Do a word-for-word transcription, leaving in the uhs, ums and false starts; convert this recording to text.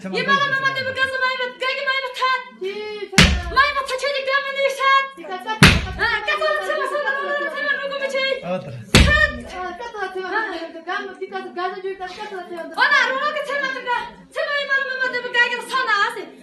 ཡིན་པ་ལ་མ་མ་དེ་བུ་ག་ཟི་མ་ཡིན་པ་ག་གི་མ་ཡིན་པ་ཐད། མ་ཡིན་པ་ཐད་ཆོས་ཀྱི་ག་མི་ནུས་ཤད། ཨ་ཀ་ཚོ་ལ་ཚེ་མ་སོང་ལ་ལ་ཚེ་མ་རུ་གུ་མི་ཆེ། ཨ་ད་ར། ཐད། ཨ་ན་རུ་ལོ་གི་ཚེ་མ་ཚེ་ག་ཚེ་མ་ཡིན་པ་ལ་མ་མ་དེ་བུ་ག་གི་ལ་ས་ན་ཨ་སི།